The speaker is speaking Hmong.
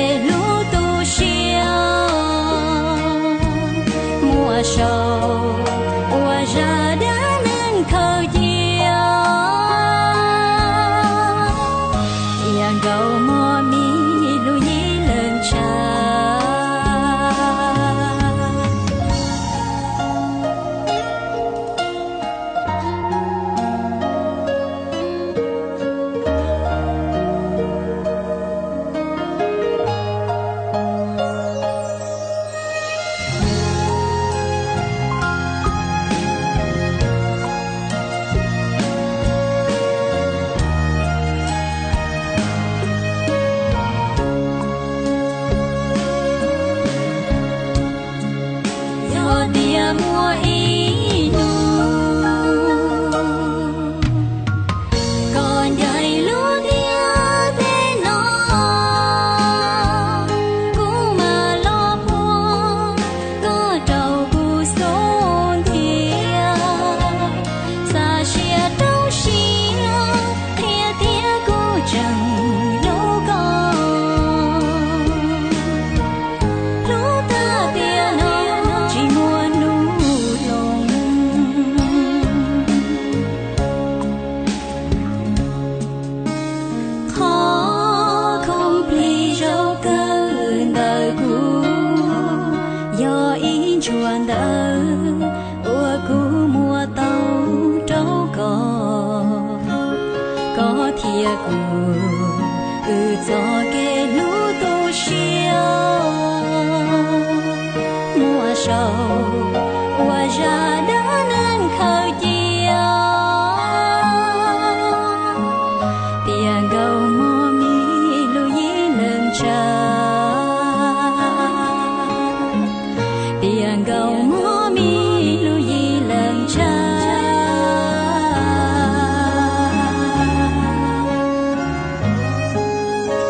Hlub tu siab muaj saum ua zaj dab neeg khaws cia, tiam nkaus muaj me lub nyiaj leej tshav. Yog tias muaj ib hnub koj ncaim lub ntiaj teb no, kuv mam los puag koj rau kuv xub ntiag. Xa siab rau siab qhia tias kuv tseem hlub koj, hlub tiag tiag no tsis muaj hnub los. Qhov khoom plig zaum kawg ntawm kuv yog ib ntsuas ntawv uas kuv muab tau rau koj, koj thiab kuv wb txoj